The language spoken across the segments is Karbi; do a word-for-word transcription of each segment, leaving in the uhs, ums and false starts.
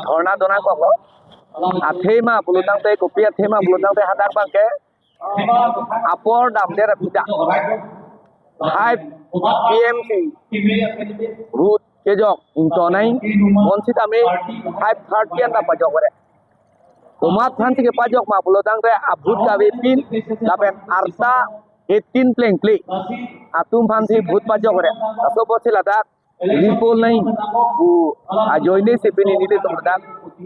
dhorna donangkoklo. Athema pulotangte, kopi athema pulotangte hadak abangke apor damdet aphuthak five T M C vote kejok ingtonai, bonsitame five thirty anta pajokre. Komat aphansi kepajok ma pulotangte a-vote kavepin lapen arta eighteen plengple atum aphansi vote pajokre. Laso apotsi ladak repoll nangji pu ajoine si pini nelitum ladak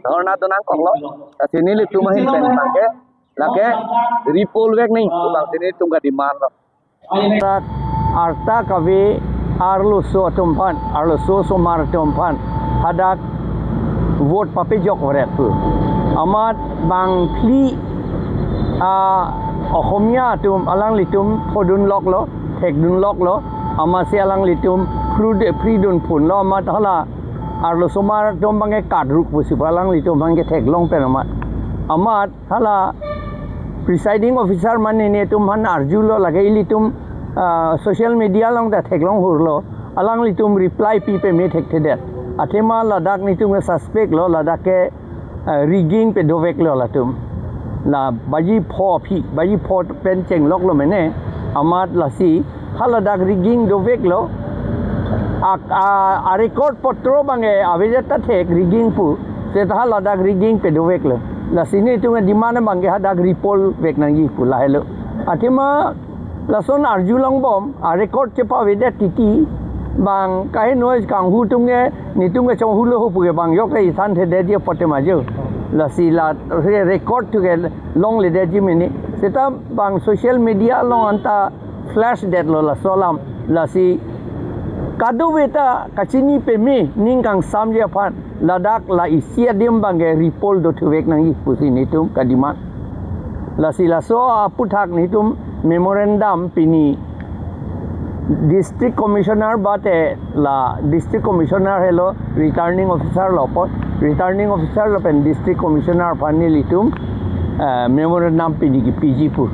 dhorna donangkoklo. Lasi nelitum ahin pen abangke lake repoll vek nangji pu abangsi nelitum ka-demand lo. Dak arta kave arloso atum aphan, arloso osomar atum aphan hadak vote papejokre pu. Amat bang phli a-Ohomia atum alanglitum phodunloklo, thekdunloklo, amatsi alanglitum phrude-, phridunphunlo, amat hala arloso osomar atum abangke katruk pusi pu alanglitum abangke theklong pen amat. Amat hala presiding officer mane netum aphan arjulo, lake ilitum, ah, social media along ta theklong hurlo, alanglitum reply pi peme thekthedet. Athema ladak netum ke suspect lo, ladak ke, ah, rigging pedoveklo latum. La baji pho aphi, baji pho pen chengloklo mene, amat lasi haladak rigging doveklo. A, a, a-record potro abangke avedet ta thek rigging pu. Seta haladak rigging pedoveklo. Lasi netum a-demand abangke hadak repoll vek nangji pu lahelo. Athema lason arjulongbom, a-record chepavedet titi, bang kaheno kanghu atum ke, netum ke chonghulo ho pu ke bang yok ke ithan thedetji apot tema jo. Lasi la re-, record atum ke longledetji mene. Seta bang social media along anta flash detlo laso alam. Lasi kadokave ta kachini peme ning kangsamji aphan ladak la isi adim abangke repoll dothuvek nangji pusi netum ka-demand. Lasi laso aphuthak netum memorandum pini District Commissioner bate la District Commissioner helo returning officer lo apot, returning officer lapen District Commissioner aphan nelitum, eh, memorandum pini kipiji pu.